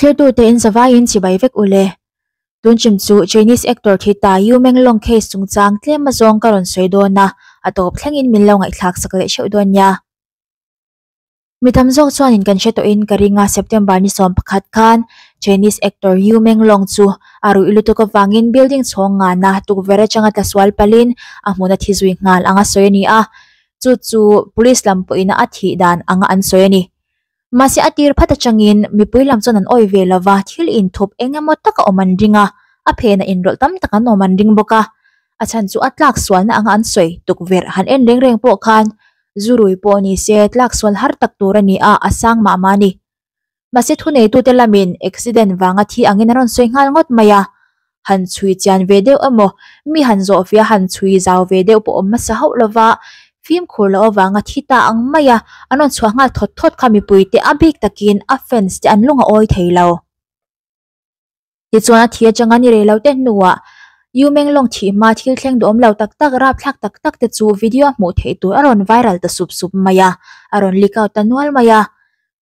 Thiltute in zavaiin chibai vek ule. Tun chim chu Chinese actor thi ta Yu Menglong case chungchang tlem azawng ka rawn sawi dawn a, a tawp thlengin min lo ngaihthlak sak leh hreuh dawn nia. Mi tam zawk chuanin kan hre tawhin ka ring a, September ni 11 khan Chinese actor Yu Menglong chu a ruih lutuk avangin building chhawng ngana tukverh atanga tla sual palhin a hmun a thi zui nghal anga sawi a ni a, chu chu police lam pawhin a thih dan anga an sawi a ni. Mahse a tir phat atangin mipui lam chuan an awih ve lova, thil inthup eng emaw taka awm an ring a, a phenah inrawlh tam tak an awm an ring bawk a. A chhan chu a tlak sualna anga an sawi tukverh han en reng reng pawh khan zu rui pawh ni se tlak sual har tak tur a ni a, a sang mah mah a ni. Mahse thuneitute lamin accident vanga thi angin an rawn sawi nghal ngawt mai a, han chhui chian ve deuh emaw mi han zawh fia han chhui zau ve deuh pawh awm hmasa hauh lova fimkhur loh avanga thi ta ang mai a an rawn chhuah nghal thawt thawt kha mipui te a bik takin a fans te an lung a awi thei lo. Tichuan a thi atanga ni rei lo te hnuah Yu Menglong thih hma thil thleng duhawm lo tak tak rapthlak tak tak te chu video a hmuh theih tur a rawn viral ta sup sup mai a, a rawn leak out ta nual mai a.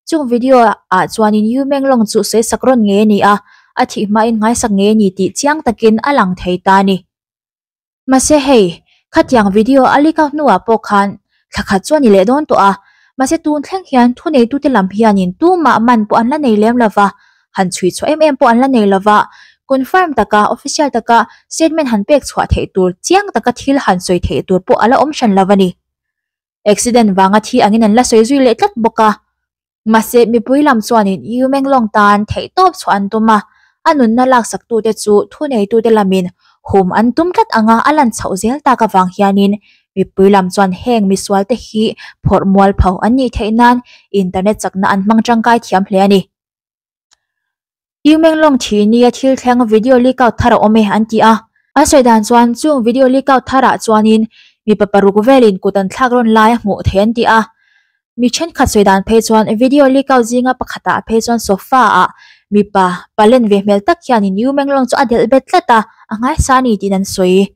Chung video ah chuanin Yu Menglong chu sawi sak rawn ngei a ni a, a thih hmain nghaisak ngei a ni tih chiang takin a lang thei ta a ni. Mahse hei, khatiang video a leak out hnuah pawh khan thla khat chu a ni leh dawn tawh a, mahse tun thleng hian thuneitute lam hianin tumah man pawh an la nei lem lova, han chhui chhuah em em pawh an la nei lova, confirm taka official taka statement han pek chhuah theih tur chiang taka thil han sawi theih tur pawh a la awm hran lova ni. Accident vanga thi angin an la sawi zui leh tlat bawk a. Mahse, mipui lam chuanin Yu Menglong tan theihtawp chhuah an tum a, a nunna laksaktute chu thuneitute lamin hum an tum tlat anga a lan chhoh zel tak avang hianin mipui lam chuan heng misualte hi phawrh mualpho an nih theih nan internet chakna an hmang tangkai thiam hle a ni. Yu Menglong thi nia thil thleng video leak out thar a awm e an ti a. An sawi dan chuan chung video leak out tharah chuanin mipa paruk velin kut an thlak rawn lai a hmuh theih an ti a. Mi thenkhat sawi dan phei chuan video leak out zinga pakhatah phei chuan sofa ah mipa palen ve hmel tak hianin Yu Menglong chu a delh bet tlat a, a nghaisa a ni tiin an sawi.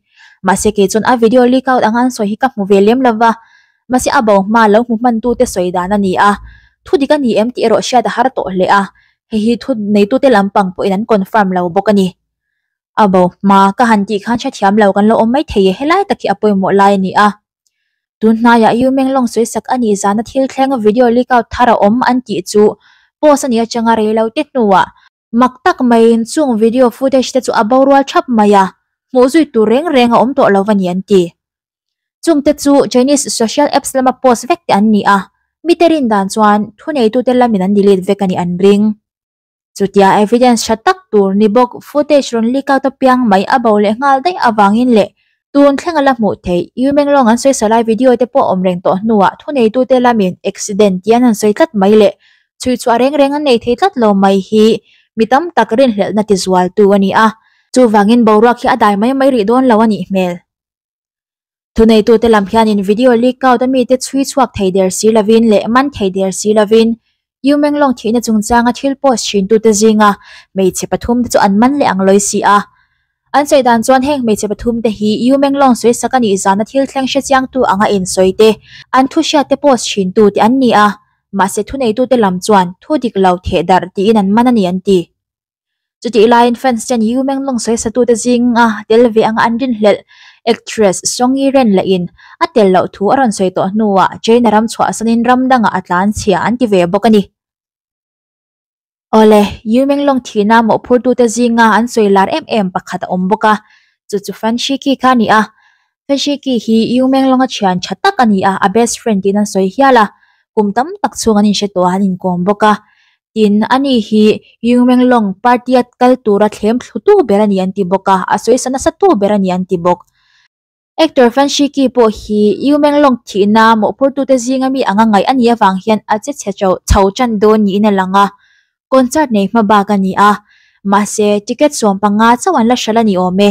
Mahse kei chuan a video leak out anga an sawi hi ka hmu ve lem lova, mahse a bo hma lo hmu hmantute sawi dan a ni a. Thu dik a ni em tih erawh hriat a har tawh hle a. Hei hi thu neitute lampang pawhin an confirm lo bawk a ni. A bo hma ka han tih khan hrethiam lo kan lo awm mai thei e, helai tak hi a pawimawh lai a ni a. Tun hnaiah Yu Menglong sawi sak a nih zana thil thleng video leak out thar a awm an tih chu post a nih atanga rei lo te hnuah mak tak maiin chung video footage te chu a borual thap mai a, hmuh zui tur reng reng a awm tawh lo a ni an ti. Chungte chu Chinese social apps lama post vek te an ni a, mite rin dan chuan thuneitute lamin an delete vek a nih an ring. Chutia evidence tha tak tur ni bawk footage rawn leak out apiang mai a bo leh nghal daih avangin leh tun thleng a la hmuh theih Yu Menglong an sawi salai video te pawh awm reng tawh hnuah thuneitute lamin accident tian an sawi tlat mai leh chhuichhuah reng reng an nei thei tlat lo mai hi mi tam tak rinhlelhna tizualtu a ni a, chuvangin boruak hi a dai mai mai rih dawn lo a nih hmel. Thuneitute lam hianin video leak out a mite chhui chhuak thei der si lovin leh man thei der si lovin Yu Menglong thihna chungchanga thil post thintute zinga hmeichhe pathumte chu an man leh ang lawi si a. An sawi dan chuan heng hmeichhe pathumte hi Yu Menglong sawi sak a nih zana thil thleng hre chiangtu anga insawi te, an thu hriatte post thintute an ni a, mahse thuneitute lam chuan thu dik lo theh darh tiin an man a ni an ti. Chutih laiin fans ten Yu Menglong sawi satute zinga tel ve anga an rinhlelh actress Song Yi Ren lahin a tel loh thu a rawn sawi tawh hnuah China ram chhuahsanin ram dangah a tlan chhia an ti ve bawk a ni. Awle, Yu Menglong thihna mawhphurtute zinga an sawi lar em em pakhat a awm bawk a, chu chu Fan Shiki kha a ni a. Fan Shiki hi Yu Menglonga thian tha tak a ni a, a best friend tiin an sawi hial a, kum tam tak chhung an inhre tawh a, an inkawm bawk a. Tin, ani hi Yu Menglong party a kal tura thlem thlutu ber a ni an ti bawk a, a sawisa nasa tu ber a ni an ti bawk. Actor Fan Shiki pawh hi Yu Menglong thihna mawhphurtute zinga mi anga ngaih a nih avang hian a che chhe chho tan dawn niin a lang a, concert nei hma bak a ni a, mahse ticket 15 chauh an la hralh a ni awm e.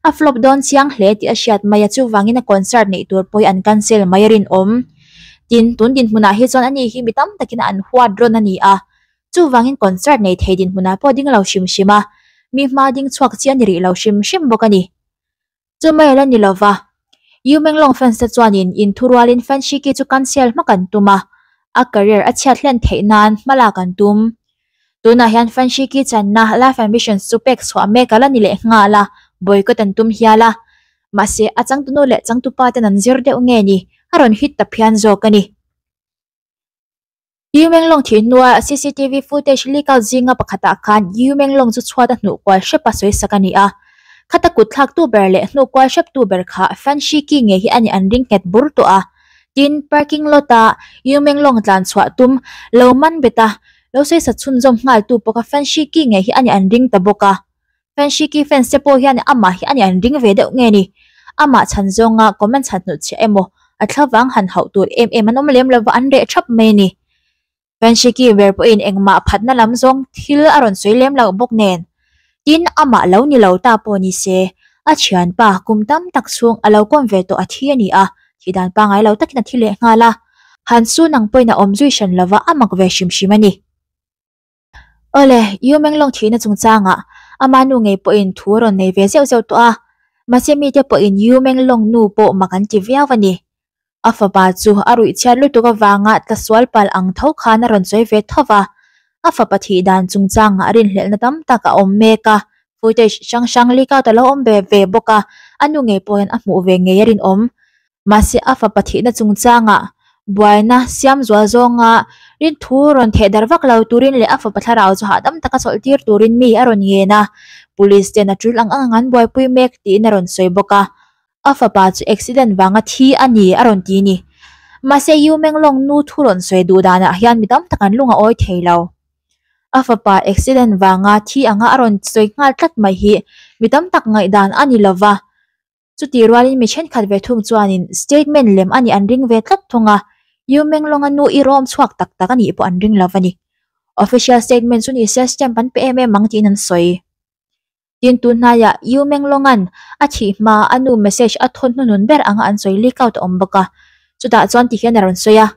A flop dawn chiang hle tih a hriat mai a, chuvangin a concert neih tur pawh hi an cancel mai a rinawm. Tin, tun dinhmunah hi chuan ani hi mi tam takin an huat rawn a ni a, chuvangin concert nei thei dinhmunah pawh ding lo hrim hrim a, mi hma ding chhuak chi a ni rih lo hrim hrim bawk a ni. Chu mai ala ni lova, Yu Menglong fans te chuanin inthurualin Fan Shiki chu cancel hmak an tum a, a career a chhiat hlen theih nan hma lak an tum. Tunah hian Fanshiki channa Life Ambitions chu pek chhuah mek a la ni leh nghal a, boycott an tum hial a. Mahse, a changtunu leh changtupa ten an zir deuh nge ni, a rawn hit ta phian zawk a ni. Yu Menglong thih hnua cctv footage leak out zinga pakhatah khan Yu Menglong chu chhuat a hnuh kual hrep a sawi sak a ni a. Khata kut thlaktu ber leh hnuh kual hreptu ber kha Fan Shiki nge hi a nih an ring nghet bur tawh a. Tin, parking lot a Yu Menglong tlan chhuah tum lo man bet a, lo sawi sa chhunzawm nghaltu pawh kha Fan Shiki nge hi a nih an ring ta bawk a. Fan Shiki fans te pawh hian amah hi a nih an ring ve deuh nge ni? Amah chhan zawnga comment chhan hnuh chhiah emaw a thlavang han hauh tur em em an awm lem lova an reh thap mai a ni. Fan Shiki ber pawhin engmah phatna lam zawng thil a rawn sawi lem loh bawk nen. Tin, amah lo ni lo ta pawh ni se, a thianpa kum tam tak chhung a lo kawm ve tawh a thi a ni a, thih dan pangngai lo takin a thi leh nghal a. Han su nang pawhin a awm zui hran lova a mak ve hrim hrim a ni. Awle, Yu Menglong thihna chungchangah ama nu ngei pawhin thu a rawn nei ve zeuh zeuh tawh a, mahse mite pawhin Yu Menglong nu pawh mak an ti viau a ni. A fapa chu a ruih chhiat lutuk avanga tlasual palh ang tho khan a rawn sawi ve tho va, a fapa thih dan chungchangah rinhlelhna tam tak a awm mek a, footage hrang hrang leak out a lo awm ve ve bawk a, a nu ngei pawhin a hmuh ve ngei a rinawm. Mahse a fapa thihna chungchangah buaina siam zual zawnga rinthu rawn theh darh vak lo turin leh a fapa thlarau chu hahdam taka chawlh tir turin mi a rawn ngen a, police ten a tul ang ang an buaipui mek tiin a rawn sawi bawk a. A fapa chu accident vanga thi a ni a rawn ti ni. Mahse Yu Menglong nu thu rawn sawi duh danah hian mi tam tak an lung a awi thei lo. A fapa accident vanga thi anga a rawn sawi nghal tlat mai hi mi tam tak ngaihdan a ni lova. Chutih rualin mi thenkhat ve thung chuanin statement lem a nih an ring ve tlat thung a, Yu Menglonga nu i rawm chhuak tak tak a nih pawh an ring lo a ni. Official statement chu ni se stamp an pe em em ang tiin an sawi. Tin, tun hnaiah Yu Menglonga'n a thih hma a nu message a thawn hnuhnun ber anga an sawi leak out a awm bawk a, chutah chuan tihian a rawn sawi a,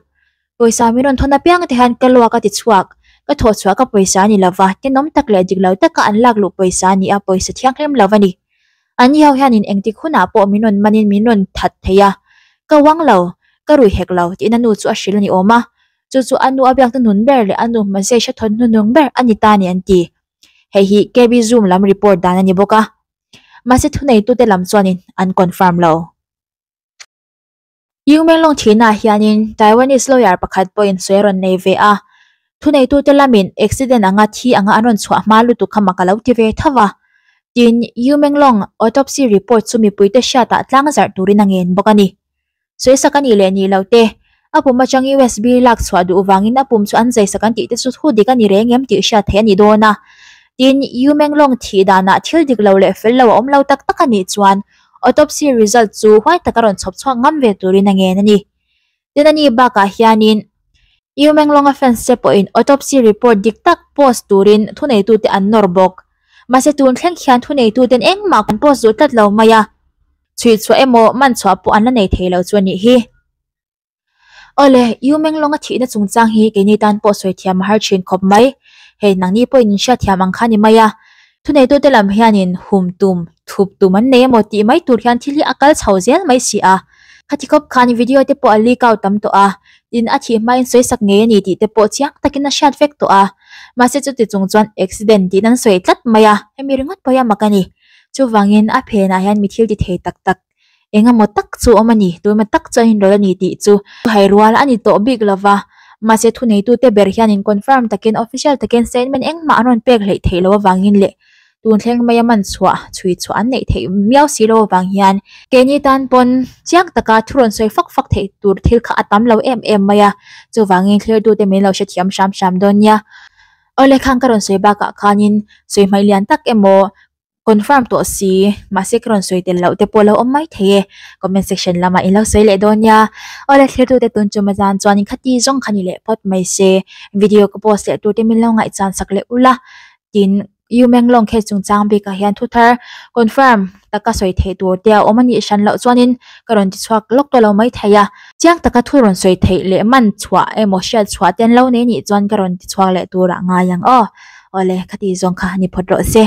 Pawisa min rawn thawn apiang te hian ka luak a ti chhuak, ka thawh chhuah ka pawisa a ni lova, tenawm tak leh dik lo taka an lak luh pawisa a ni a, pawisa thianghlim lo a ni. An ni ho hianin engtik hunah pawh min rawn manin min rawn that thei a, ka uang lo, ka rui hek lo tiin a nu chu a hrilh a ni awm a, chu chu a nu a biak hnuhnun ber leh a nu hmazei hre thawn hnuhnung ber a ni ta a ni an ti. Hei hi KB Zoom lam report dan a ni bawk a, mahse thuneitute lam chuanin an confirm lo. Yu Menglong thihnaah hianin Taiwanese lawyer pakhat pawhin sawi a rawn nei ve a, thuneitute lamin accident anga thi anga an rawn chhuah hma lutuk kha mak a lo ti ve tho va. Tin, Yu Menglong autopsy report chu mipuite hriatah tlang zarh turin a ngen bawk a ni. Sawisak a nih leh nih loh te, a pum atang USB lak chhuah duh vangin a pum chu an zaisak an tih te chu thu dik a ni reng em tih hriat theih a ni dawn a. Tin, Yu Menglong thih danah thil dik lo leh fel lo a awm lo tak tak a nih chuan Autopsy result chu huai taka rawn chhawp chhuak ngam ve turin a ngen a ni. Tin a ni bakah hianin Yu Menglonga fans te pawhin autopsy report dik tak post turin thuneitute an nawr bawk. Mahse tun thleng hian thuneituten engmah kan post duh tlat lo mai a, chhuihchhuah emaw manchhuah pawh an la nei thei lo chu a nih hi. Awle, Yu Menglonga thihna chungchang hi keini tan pawh sawi thiam a har thin khawp mai. Hei, nangni pawhin in hriat thiam ang kha ni mai a. Thuneitute lam hianin hum tum, thup tum an nei emaw tih mai tur hian thil hi a kal chho zel mai si a. Khati khawp khan video te pawh a leak out tam tawh a, tin a thih hmain sawi sak ngei a ni tih te pawh chiang takin a hriat vek tawh a. Mahse chuti chung chuan accident tiin an sawi tlat mai a, hemi ringawt pawh hi a mak a ni. Chuvangin a phenah hian mi thil ti thei tak tak Eng emaw tak chu awm a ni, tu emaw tak chu an inrawlh a ni tih chu hai rual a ni tawh bik lo va, mahse thuneitute ber hianin confirm takin official takin statement engmah an rawn pek hleih theih loh avangin leh tun thleng maia man chhuah chhui chhuah an neih theih miau si lo avang hian keini tan pawn chiang taka thu rawn sawi fak fak theih tur thil kha a tam lo em em mai a, chuvangin thlirtute min lo hrethiam hram hram dawn nia. Awle khang ka rawn sawi bakah khanin sawi hmaih lian tak emaw Confirm tawh si, mahse ka rawn sawi tel loh te pawh lo awm mai thei e. Comment section lamah in lo sawi leh dawn nia. Awle thlirtute tun chu mazan chuan in khati zawng kha ni leh phawt mai se. Video ka post leh tur te min lo ngaihchan sak leh ula. Tin, Yu Menglong case chungchang bikah hian thu thar confirm taka sawi theih tur te a awm a nih hran loh chuanin ka rawn ti chhuak lawk tawh lo mai thei a. Chiang taka thu rawn sawi theih leh man chhuah emaw hriat chhuah te an lo nei nih chuan ka rawn ti chhuak leh turah ngai ang aw. Awle khati zawng kha ni phawt rawh se.